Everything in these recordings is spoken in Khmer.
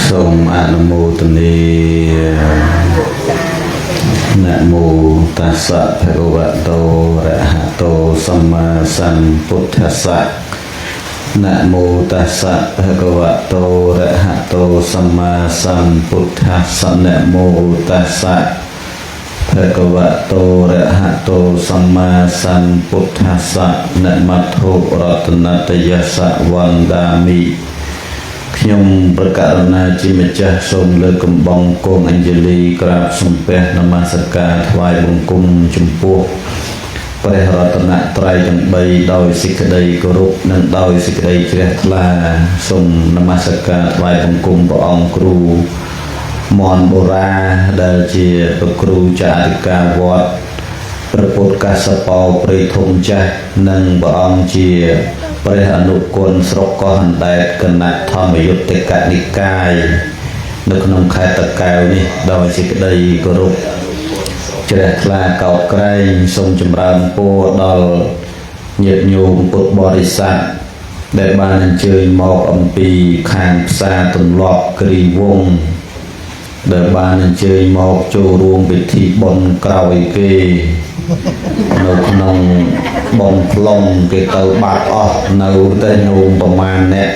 សូមអនុមោទនានមោតស្សៈភគវតោអរហតោសម្មាសម្ពុទ្ធស្សៈនមោតស្សៈភគវតោអរហតោសម្មាសម្ពុទ្ធស្សៈនមោតស្សៈភគវតោអរហតោសម្មាសម្ពុទ្ធស្សៈនមត្ថុរតនតយស្សៈវន្តាមិ ខ្ញុំប្រកាសណាជាម្ចាស់សូមលើកកំបងគងអញ្ជលីក្រាបសំពះនមស្ការថ្វាយបង្គំចំពោះព្រះរតនត្រ័យទាំង3ដោយសេចក្តីគោរពនិងដោយសេចក្តីជ្រះថ្លាសូមនមស្ការថ្វាយបង្គំព្រះអង្គគ្រូមនបុរាដែលជាព្រះគ្រូចារិកាវត្តព្រះពុទ្ធកសបោព្រៃធំចាស់និងព្រះអង្គជាព្រះអនុគុណស្រុកកោះអណ្ដែតគណៈធម្មយុត្តិកនិកាយនៅក្នុងខេត្តតាកែវនេះដោយសេចក្តីគោរពជ្រះថ្លាកោតក្រែងសូមចម្រើនពរដល់ញាតិញោមពុទ្ធបរិស័ទដែលបានអញ្ជើញមកអំពីខាងផ្សារទន្លាប់គ្រីវង្សដែលបានអញ្ជើញមកចូលរួមពិធីបុណ្យក្រោយគេ នៅក្នុងបងប្លង់គេទៅបាត់អស់នៅតែញោមប្រមាណអ្នក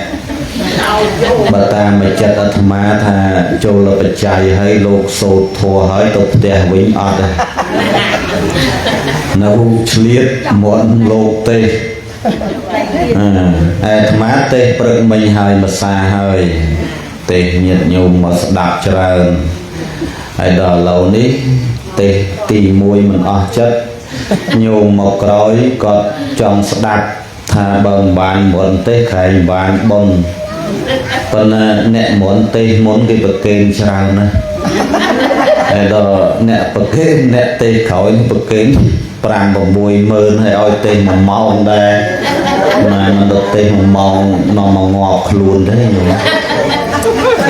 បើតាមមចិត្តអាត្មាថាចូលបច្ច័យហើយលោកសូត្រធម៌ហើយទៅផ្ទះវិញអត់ទេនៅឆ្លៀតមុនលោកទេអឺអាត្មាទេព្រឹកមិញហើយម្សាហើយទេញាតិញោមមកស្ដាប់ច្រើនហើយដល់ឥឡូវនេះទេទី1មិនអស់ចិត្តញោមមកក្រោយគាត់ចង់ស្ដាប់ថាបើមិនបានមុនទេក្រែងបានបុណ្យប៉ុន្តែអ្នកមុនទេមុនគេប្រកេនច្រើនណាស់ហើយដល់អ្នកប្រកេនអ្នកទេក្រោយប្រកេន5 6ម៉ឺនហើយឲ្យទេ1ម៉ោងដែរណាមិនដល់ទេ1ម៉ោងនាំមកងាប់ខ្លួនទេញោម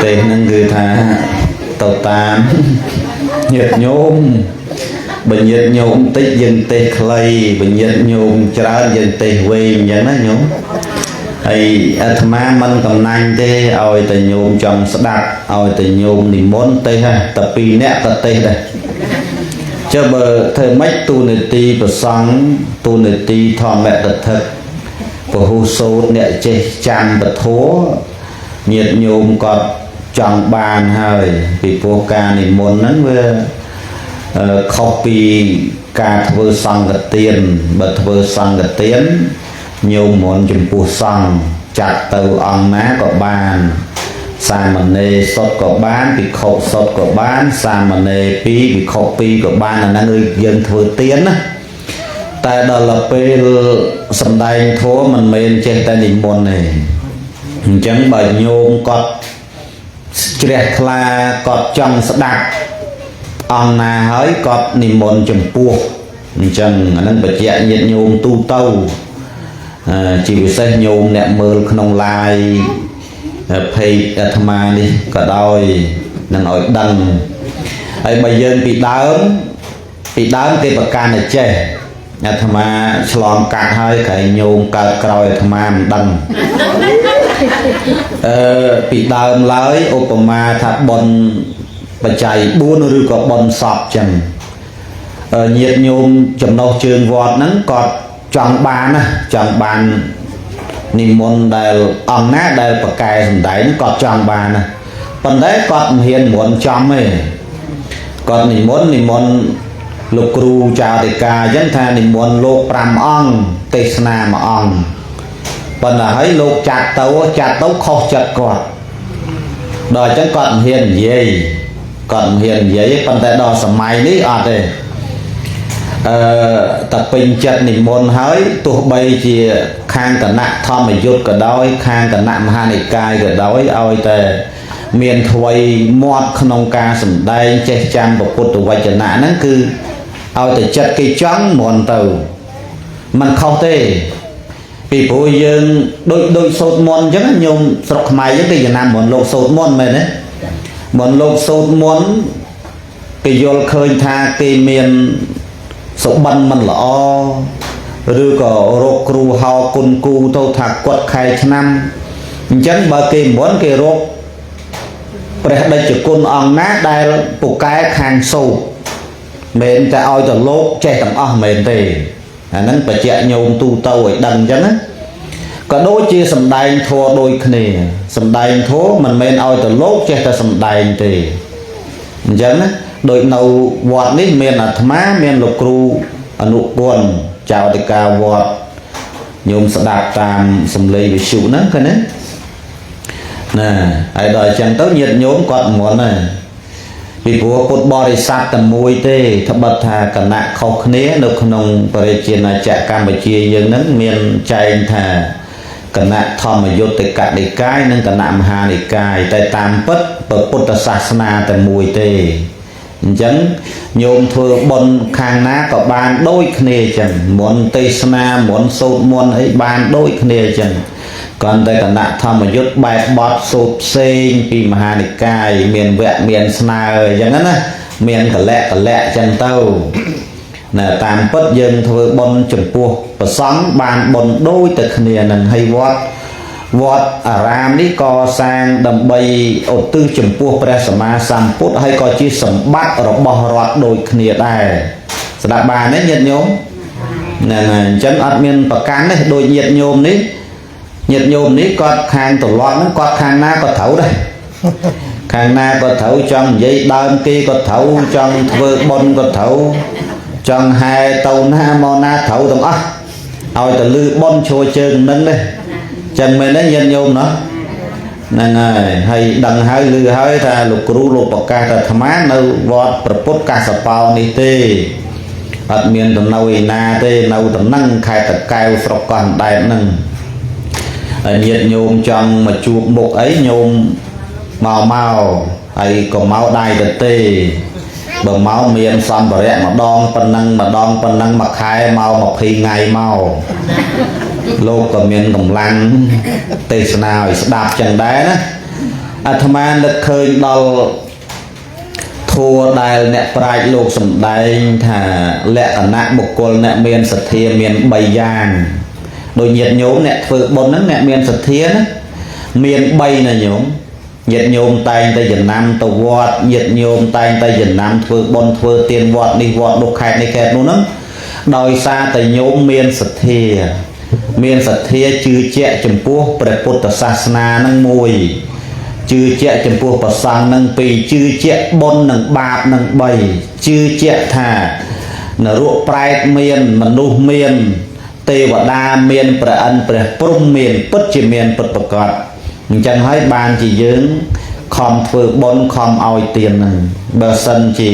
ទេហ្នឹងគឺថាទៅតាមញាតិញោមបើញាតិញោមតិចយើងទេសខ្លីបើញាតិញោមច្រើនយើងទេសវែងអញ្ចឹងណាញោមហើយអាត្មាមិនកំណាញ់ទេឲ្យតែញោមចង់ស្ដាប់ឲ្យតែញោមនិមន្តទេហ่ะតែពីរនាក់ក៏ទេសដែរចុះបើធ្វើម៉េចទូនីតិប្រសង់ទូនីតិធម្មកថាពហុសូត្រអ្នកចេះចាំពធញាតិញោមគាត់ចង់បានហើយពីព្រោះការនិមន្តហ្នឹងវាខុសពីការធ្វើសង្ឃទានបើធ្វើសង្ឃទានញោមមុនចំពោះសង្ឃចាត់ទៅអង្គណាក៏បានសាមណេរសុទ្ធក៏បានភិក្ខុសុទ្ធក៏បានសាមណេរ2ភិក្ខុ2ក៏បានអាហ្នឹងគឺយើងធ្វើទានណាតែដល់ពេលសំដែងធម៌មិនមែនចេះតែនិមន្តទេអញ្ចឹងបើញោមគាត់ជ្រះថ្លាគាត់ចង់ស្ដាប់អង្គណាហើយគាត់និមន្តចំពោះអញ្ចឹងអាហ្នឹងបញ្ជាក់ញាតិញោមទូទៅជាពិសេសញោមអ្នកមើលក្នុង live page អាត្មានេះក៏ដោយនឹងឲ្យដឹងហើយបើយើងពីដើមពីដើមគេប្រកាន់តែចេះអាត្មាឆ្លងកាត់ហើយក្រែងញោមកើតក្រោយអាត្មាមិនដឹងអឺពីដើមឡើយឧបមាថាបុណ្យបច្ច័យ4ឬក៏បុណ្យសពចឹងញាតិញោមចំណុះជើងវត្តហ្នឹងគាត់ចង់បានណាចង់បាននិមន្តដែលអង្គណាដែលប្រកែសំដែងគាត់ចង់បានណាប៉ុន្តែគាត់មិនហ៊ានមន្តចំទេគាត់និមន្តនិមន្តលោកគ្រូចារិកាអញ្ចឹងថានិមន្តលោក5អង្គទេសនាមួយអង្គប៉ុន្តែហើយលោកចាត់ទៅចាត់ទៅខុសចិត្តគាត់ដល់អញ្ចឹងគាត់មិនហ៊ាននិយាយគាត់មិនហ៊ាននិយាយប៉ុន្តែដល់សម័យនេះអត់ទេអឺតែពេញចិត្តនិមន្តហើយទោះបីជាខាងគណៈធម្មយុទ្ធក៏ដោយខាងគណៈមហានិកាយក៏ដោយឲ្យតែមានថ្វីមាត់ក្នុងការសម្ដែងចេះចាំពុទ្ធវចនៈហ្នឹងគឺឲ្យតែចិត្តគេចង់មន្តទៅมันខុសទេពីព្រោះយើងដូចដូចសូត្រមន្តអញ្ចឹងញោមស្រុកខ្មែរយើងគេចំណាំមន្តលោកសូត្រមន្តមែនទេមន្តលោកសូត្រមន្តគេយល់ឃើញថាគេមានសុបិនមិនល្អឬក៏រកគ្រូហៅគុណគូទៅថាគាត់ខែឆ្នាំ អញ្ចឹងបើគេមុនគេរកព្រះដេចគុណអង្គណាដែលពូកែខាងសូត្រមិនតែឲ្យទៅលោកចេះទាំងអស់មិនទេអាហ្នឹងបច្ចៈញោមទូទៅឲ្យដឹងអញ្ចឹងណាក៏ដូចជាសំដែងធម៌ដូចគ្នាសំដែងធម៌មិនមែនឲ្យទៅលោកចេះតែសំដែងទេអញ្ចឹងណាដូចនៅវត្តនេះមានអាត្មាមានលោកគ្រូអនុគុណចៅអធិការវត្តញោមស្ដាប់តាមសំឡេងវិទ្យុហ្នឹងឃើញទេណាហើយដល់អញ្ចឹងទៅញាតិញោមគាត់មុនហើយពីព្រោះពុទ្ធបរិស័ទតែមួយទេត្បិតថាគណៈខុសគ្នានៅក្នុងប្រជាណាចក្រកម្ពុជាយើងហ្នឹងមានចែងថាគណៈធម្មយុត្តិកនិកាយនិងគណៈមហានិកាយតែតាមពិតពុទ្ធសាសនាតែមួយទេអញ្ចឹងញោមធ្វើបុណ្យខាងណាក៏បានដូចគ្នាអញ្ចឹងមុនទេសនាមុនសូត្រមន្តអីបានដូចគ្នាអញ្ចឹងគ្រាន់តែគណៈធម្មយុត្តបែបបត់សូត្រផ្សេងពីមហានិកាយមានវគ្គមានស្នើអញ្ចឹងណាមានកលៈកលៈអញ្ចឹងទៅណាតាមពិតយើងធ្វើបុណ្យចំពោះព្រះសង្ឃបានបុណ្យដូចតែគ្នានឹងហើយវត្តវត្តអារាមនេះក៏សាងដើម្បីឧទ្ទិសចំពោះព្រះសម្មាសម្ពុទ្ធហើយក៏ជាសម្បត្តិរបស់រដ្ឋដូចគ្នាដែរស្ដាប់បានទេញាតិញោមហ្នឹងហើយអញ្ចឹងអត់មានប្រកាន់ទេដូចញាតិញោមនេះញាតិញោមនេះគាត់ខាងត្រឡប់ហ្នឹងគាត់ខាងណាក៏ត្រូវដែរខាងណាក៏ត្រូវចង់និយាយដើមគេក៏ត្រូវចង់ធ្វើបុណ្យក៏ត្រូវចង់ហែទៅណាមកណាត្រូវទាំងអស់ឲ្យទៅលឺបុណ្យឈរជើងនឹងទេចឹងមែនទេញាតិញោមណោះហ្នឹងហើយហើយដឹងហើយឮហើយថាលោកគ្រូលោកប្រកាសថាអាត្មានៅវត្តប្រពុតកាសបោនេះទេអត់មានតំណៅឯណាទេនៅតំណឹងខេត្តតាកែវស្រុកកោះអណ្ដែតហ្នឹងហើយញាតិញោមចង់មកជួបមុខអីញោមមកមកហើយក៏មកដៃទៅទេបើមកមានសម្ភារៈម្ដងប៉ុណ្ណឹងម្ដងប៉ុណ្ណឹងមួយខែមក20ថ្ងៃមកលោកក៏មានកម្លាំងទេសនាឲ្យស្ដាប់ចឹងដែរណាអាត្មានឹកឃើញដល់ធัวដែលអ្នកប្រាជ្ញលោកសំដែងថាលក្ខណៈបុគ្គលអ្នកមានសទ្ធាមាន3យ៉ាងដោយញាតិញោមអ្នកធ្វើបុណ្យហ្នឹងអ្នកមានសទ្ធាណាមាន3ណាញោមញាតិញោមតែងតែចំណាំទៅវត្តញាតិញោមតែងតែចំណាំធ្វើបុណ្យធ្វើទានវត្តនេះវត្តនោះខេត្តនេះខេត្តនោះហ្នឹងដោយសារតែញោមមានសទ្ធាមានសទ្ធាជឿជាក់ចំពោះព្រះពុទ្ធសាសនានឹងមួយជឿជាក់ចំពោះព្រះសង្ឃនឹងពីរជឿជាក់បុណ្យនិងបាបនឹង3ជឿជាក់ថានរកប្រែតមានមនុស្សមានទេវតាមានព្រះឥន្ទព្រះព្រហ្មមានពិតជាមានពិតប្រកបអញ្ចឹងហើយបានជាយើងខំធ្វើបុណ្យខំឲ្យទានហ្នឹងបើសិនជា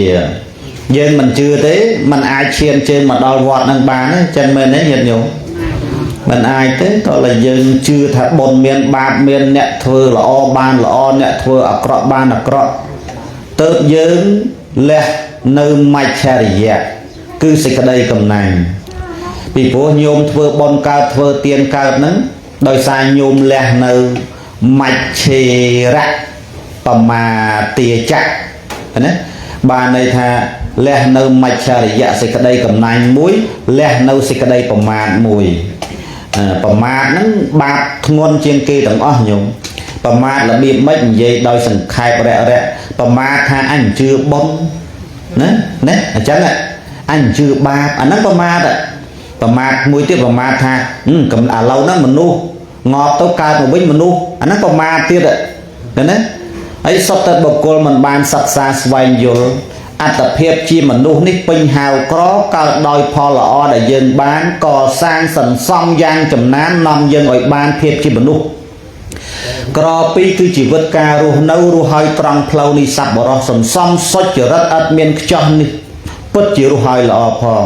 យើងមិនជឿទេมันអាចឈានជើងមកដល់វត្តនឹងបានទេចឹងមែនទេញាតិញោមមិនអាចទេតើតែយើងជឿថាបុណ្យមានបាបមានអ្នកធ្វើល្អបានល្អអ្នកធ្វើអាក្រក់បានអាក្រក់ទៅយើងលះនៅមច្ឆរិយៈគឺសេចក្តីកំណាញ់ពីព្រោះញោមធ្វើបុណ្យកើតធ្វើទានកើតហ្នឹងដោយសារញោមលះនៅមច្ឆេរៈបមាទាចៈណាបានន័យថាលះនៅមច្ឆរិយៈសេចក្តីកំណាញ់មួយលះនៅសេចក្តីប្រមាទមួយប្រមាទហ្នឹងបាបធ្ងន់ជាងគេទាំងអស់ញោមប្រមាទរបៀបម៉េចនិយាយដោយសង្ខេបរៈរៈប្រមាទថាអញជឿបុណ្យណាណាអញ្ចឹងអញជឿបាបអាហ្នឹងប្រមាទប្រមាទមួយទៀតប្រមាទថាកំឥឡូវហ្នឹងមនុស្សងាប់ទៅកើតមកវិញមនុស្សអាហ្នឹងប្រមាទទៀតឃើញទេហើយសុទ្ធតែបុគ្គលមិនបានសិក្សាស្វែងយល់អត្តភាពជាមនុស្សនេះពេញហាវក្រកើតដោយផលល្អដែលយើងបានកសាងសន្សំយ៉ាងចំណាននាំយើងឲ្យបានភាពជាមនុស្សក្រពីរគឺជីវិតការរស់នៅរស់ហើយត្រង់ផ្លូវនេះសัพបរោះសន្សំសុចរិតឥតមានខ្ចោះនេះពិតជារស់ហើយល្អផង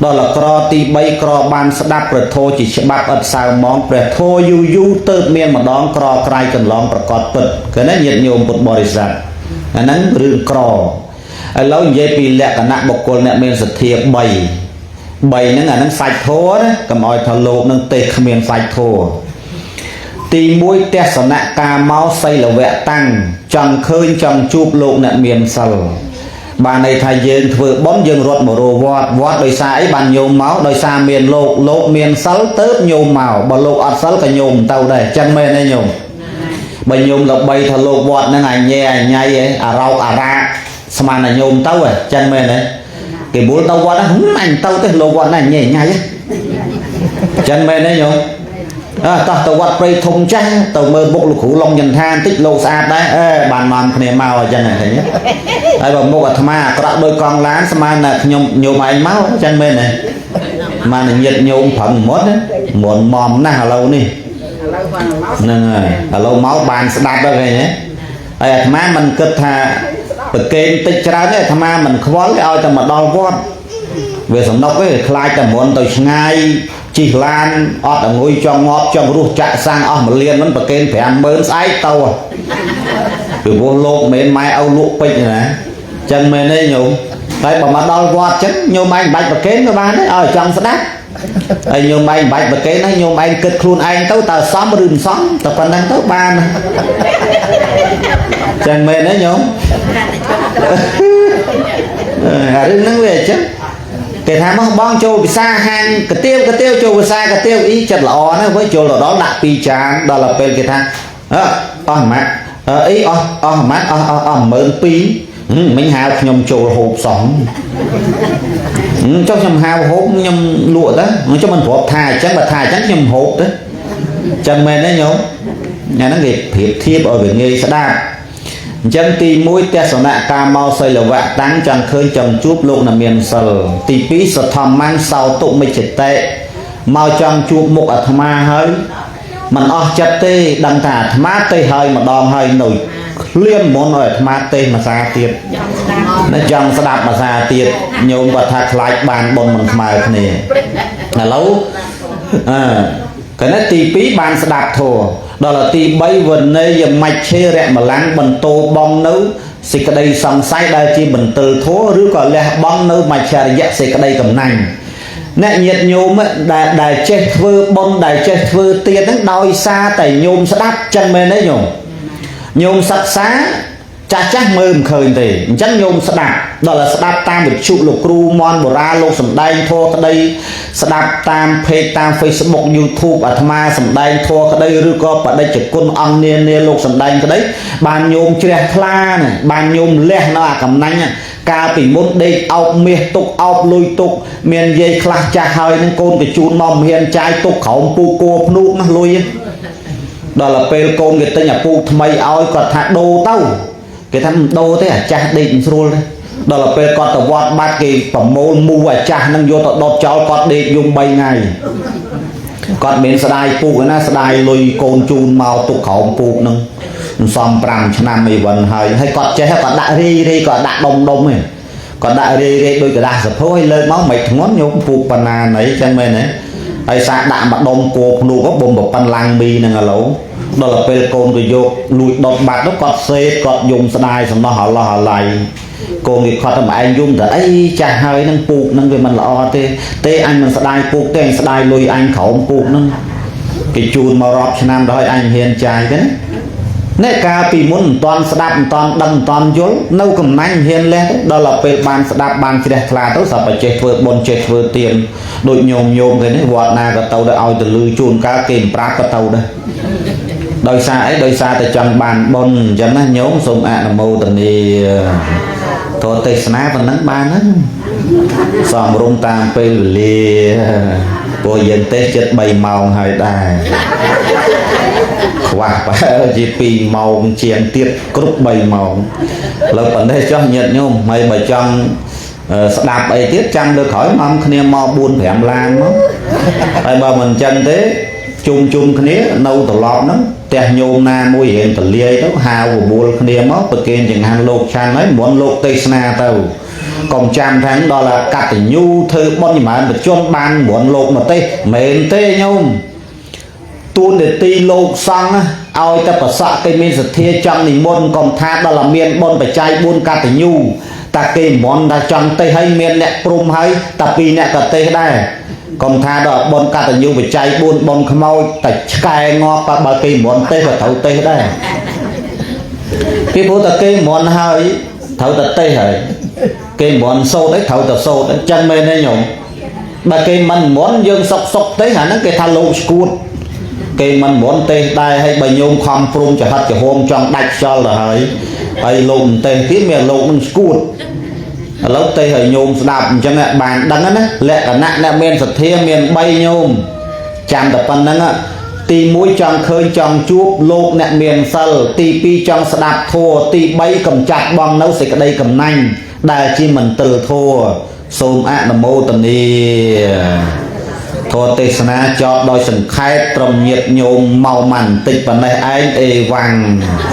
ដល់អក្រទី3ក្របានស្ដាប់ព្រះធម៌ជាច្បាប់ឥតសៅមងព្រះធម៌យូរយូរទៅមានម្ដងក្រក្រៃកន្លងប្រកបពិតឃើញទេញាតិញោមពុទ្ធបរិស័ទអាហ្នឹងរឿងក្រឥឡូវនិយាយពីលក្ខណៈបុគ្គលអ្នកមានសទ្ធា3 3ហ្នឹងអាហ្នឹងសាច់ធម៌ណាកុំឲ្យថាលោកនឹងទេគ្មានសាច់ធម៌ទី1ទស្សនកាមោសីលវៈតាំងចង់ឃើញចង់ជួបលោកអ្នកមានសិល បានន័យថាយើងធ្វើបុណ្យយើងរត់មករកវត្តវត្តដោយសារអីបានញោមមកដោយសារមានលោកលោកមានសិលទៅញោមមកបើលោកអត់សិលក៏ញោមមិនទៅដែរចឹងមែនទេញោមបើញោមល្បីថាលោកវត្តហ្នឹងអញែអញៃឯអារោកអារ៉ាស្មានតែញោមទៅហ៎ចឹងមែនទេគេមូលទៅវត្តហ្នឹងអញទៅទេលោកវត្តហ្នឹងអញែអញៃចឹងមែនទេញោមអើតោះទៅវត្តព្រៃធំចាស់ទៅមើលមុខលោកគ្រូឡុងចន្ទាបន្តិចលោកស្អាតដែរអេបាននាំគ្នាមកអញ្ចឹងឃើញទេហើយបើមុខអាត្មាអាក្រក់ដូចកង់ឡានស្មានតែខ្ញុំញោមឯងមកអញ្ចឹងមែនទេបានញាតញោមប្រឹងមុតមុនមមណាស់ឥឡូវនេះ ឥឡូវបានមក ហ្នឹងហើយឥឡូវមកបានស្ដាប់ហើយឃើញទេហើយអាត្មាមិនគិតថាប្រកេនតិចច្រើនទេអាត្មាមិនខ្វល់ទេឲ្យតែមកដល់វត្តវាសំណុកទេខ្លាចតែមុនទៅឆ្ងាយជិះឡានអត់អង្គុយចង់ងាប់ចង់រស់ចាក់សាំងអស់មួយលានមិនប្រកេន50000ស្អែកទៅពីព្រោះលោកមិនមែនម៉ែឪលក់ពេជ្រណាចឹងមែនទេញោមតែបើមកដល់វត្តចឹងញោមឯងមិនបាច់ប្រកេនក៏បានដែរឲ្យចង់ស្ដាប់ហើយញោមឯងមិនបាច់ប្រកេនណាញោមឯងគិតខ្លួនឯងទៅតើសមឬមិនសមតែប៉ុណ្ណឹងទៅបានចឹងមែនទេញោមអារឿងហ្នឹងវាអញ្ចឹងគេថាមកបងចូលវិសាហាងកាទៀវកាទៀវចូលវិសាកាទៀវអ៊ីចិត្តល្អណាស់វិញចូលទៅដល់ដាក់ពីរចានដល់ទៅពេលគេថាអើអស់ម៉ាក់អីអស់អស់ម៉ាក់អស់អស់អស់12000មិញហៅខ្ញុំចូលហូបសោះចុះខ្ញុំហៅហូបខ្ញុំលក់ទៅចុះមិនប្រាប់ថាអញ្ចឹងបើថាអញ្ចឹងខ្ញុំហូបទៅអញ្ចឹងមែនទេញោមញ៉ាំហ្នឹងគេប្រៀបធៀបឲ្យវាងាយស្ដាប់អញ្ចឹងទី1ទស្សនៈកាមោសិលវៈតាំងចង់ឃើញចង់ជួបលោកណាមានសិលទី2សធម្មੰសោតុមិច្ចតិមកចង់ជួបមុខអាត្មាហើយមិនអស់ចិត្តទេដឹងថាអាត្មាទេហើយម្ដងហើយនៅឃ្លានមុនឲ្យអាត្មាទេមួយសាទៀត ចង់ស្ដាប់ ណាចង់ស្ដាប់មួយសាទៀតញោមគាត់ថាខ្លាចបានបុណ្យមិនស្មើគ្នាឥឡូវអើកណិតទី2បានស្ដាប់ធម៌ដល់ទី3វន័យមច្ឆេរមលាំងបន្ទោបងនៅសេចក្តីសង្ស័យដែលជាបន្ទិលធម៌ឬក៏លះបង់នៅមច្ឆរិយៈសេចក្តីកំណាញ់អ្នកញាតញោមដែលចេះធ្វើបុណ្យដែលចេះធ្វើទានហ្នឹងដោយសារតែញោមស្ដាប់ចឹងមែនទេញោមញោមសិក្សាចាស់ចាស់មើលមិនឃើញទេអញ្ចឹងញោមស្ដាប់ដល់តែស្ដាប់តាមវិទ្យុលោកគ្រូមនបុរាលោកសំដែងធម៌ក្តីស្ដាប់តាមเพจតាម Facebook YouTube អាត្មាសំដែងធម៌ក្តីឬក៏បដិជគុណអង្គនានាលោកសំដែងក្តីបានញោមជ្រះថ្លាណាបានញោមលះនៅអាកំណាញ់កាលពីមុនដេកអោបមាសទុកអោបលុយទុកមានយាយខ្លះចាស់ហើយនឹងកូនកជូនមកមិនហ៊ានចាយទុកក្រោមពូគួភ្នូកណាលុយដល់ទៅពេលកូនគេទិញអាពូកថ្មីឲ្យគាត់ថាដូរទៅគេថាមិនដូរទេអាចាស់ដេកមិនស្រួលទេដល់ទៅពេលគាត់ទៅវត្តបាត់គេប្រមូលមូអាចាស់នឹងយកទៅដុតចោលគាត់ដេកយំ3ថ្ងៃគាត់មានស្ដាយពូកណាស្ដាយលុយកូនជូនមកទុកក្រោមពូកនឹងសំ5ឆ្នាំអីវិនហើយហើយគាត់ចេះគាត់ដាក់រីរីគាត់ដាក់ដុំដុំឯងគាត់ដាក់រីរីដូចกระดาษសភៅឲ្យលើកមកមិនធ្ងន់ញោមពូកបណ្ណាណីចឹងមែនទេហើយសាកដាក់មកដុំគោភ្នូកបំប៉ិនឡាំងមីនឹងឥឡូវដល់ទៅពេលកូនក៏យកលួចដុតបាត់ទៅគាត់សេតគាត់យំស្ដាយសំណោះអឡោះអាឡៃកូនគេខត់តែឯងយំតែអីចាស់ហើយនឹងពូកនឹងវាមិនល្អទេទេអញមិនស្ដាយពូកទេអញស្ដាយលុយអញក្រោមពូកនឹងគេជូនមករាប់ឆ្នាំដល់ហើយអញហ៊ានចាយទេណានេះកាលពីមុនមិនតាន់ស្ដាប់មិនតាន់ដឹងមិនតាន់យល់នៅកំណាញ់ហ៊ានលះទេដល់ទៅពេលបានស្ដាប់បានជ្រះថ្លាទៅស្រាប់តែចេះធ្វើបុណ្យចេះធ្វើទានដូចញោមញោមគេនេះវត្តណាក៏ទៅដែរឲ្យទៅលឺជួនកាលគេមិនប្រាប់ក៏ទៅដែរដោយសារអីដោយសារតែចង់បានបុណ្យអញ្ចឹងណាញោមសូមអនុមោទនាធម៌ទេសនាប៉ុណ្ណឹងបានហ្នឹងសមរម្យតាមពេលវេលាព្រោះយើងទេសចិត្ត3ម៉ោងហើយដែរខ្វះប្រហែលជា2ម៉ោងជាងទៀតគ្រប់3ម៉ោងលើប៉ុណ្ណេះចុះញាតិញោមហើយបើចង់ស្ដាប់អីទៀតចាំលើក្រោយនាំគ្នាមក4 5ឡានមកហើយបើមិនអញ្ចឹងទេជុំជុំគ្នានៅត្រឡប់ហ្នឹងផ្ទះញោមណាមួយរៀងតលាយទៅហៅបបួលគ្នាមកប្រគេនចង្ហាន់លោកឆាន់ហើយមុនលោកទេសនាទៅកុំចាំថាដល់កតញ្ញូធ្វើបុណ្យចម្រើនបជនបានមុនលោកមកទេមែនទេញោមទូននីតិលោកសង្ឃឲ្យតែប្រសក់គេមានសទ្ធាចង់និមន្តកុំថាដល់មានបុណ្យបច្ច័យ4កតញ្ញូតាគេមន្តថាចង់ទេហើយមានអ្នកព្រំហើយតាពីរអ្នកក៏ទេដែរកុំថាដល់បុណ្យកតញ្ញូបច្ច័យ4បុណ្យខ្មោចតែឆ្កែងាប់បើគេមន្តទេក៏ត្រូវទេដែរពីព្រោះតែគេមន្តហើយត្រូវតែទេហើយ គេមិនមន់សូត្រអីត្រូវតែសូត្រអញ្ចឹងមែនទេញោមបើគេមិនមន់យើងសុកសុកទេអាហ្នឹងគេថាលោកឈួតគេមិនមន់ទេដែរហើយបើញោមខំព្រមចហិតចហោមចង់ដាច់ខ្យល់ទៅហើយហើយលោកមិនទេទៀតមានលោកនឹងឈួតឥឡូវទេឲ្យញោមស្ដាប់អញ្ចឹងបានដឹងណាលក្ខណៈអ្នកមានសទ្ធាមាន3ញោមចាំតែប៉ុណ្្នឹងទី1ចង់ឃើញចង់ជួបលោកអ្នកមានសិលទី2ចង់ស្ដាប់ធម៌ទី3កំចាត់បងនៅសេចក្តីកំណាញ់ដែលជាមន្ទិលធម៌សូមអនុមោទនាធម៌ទេសនាចប់ដោយសង្ខេបត្រឹមញាតញោមមកមិនបន្តិចប៉ុណ្ណេះឯងអេវ៉ាំង។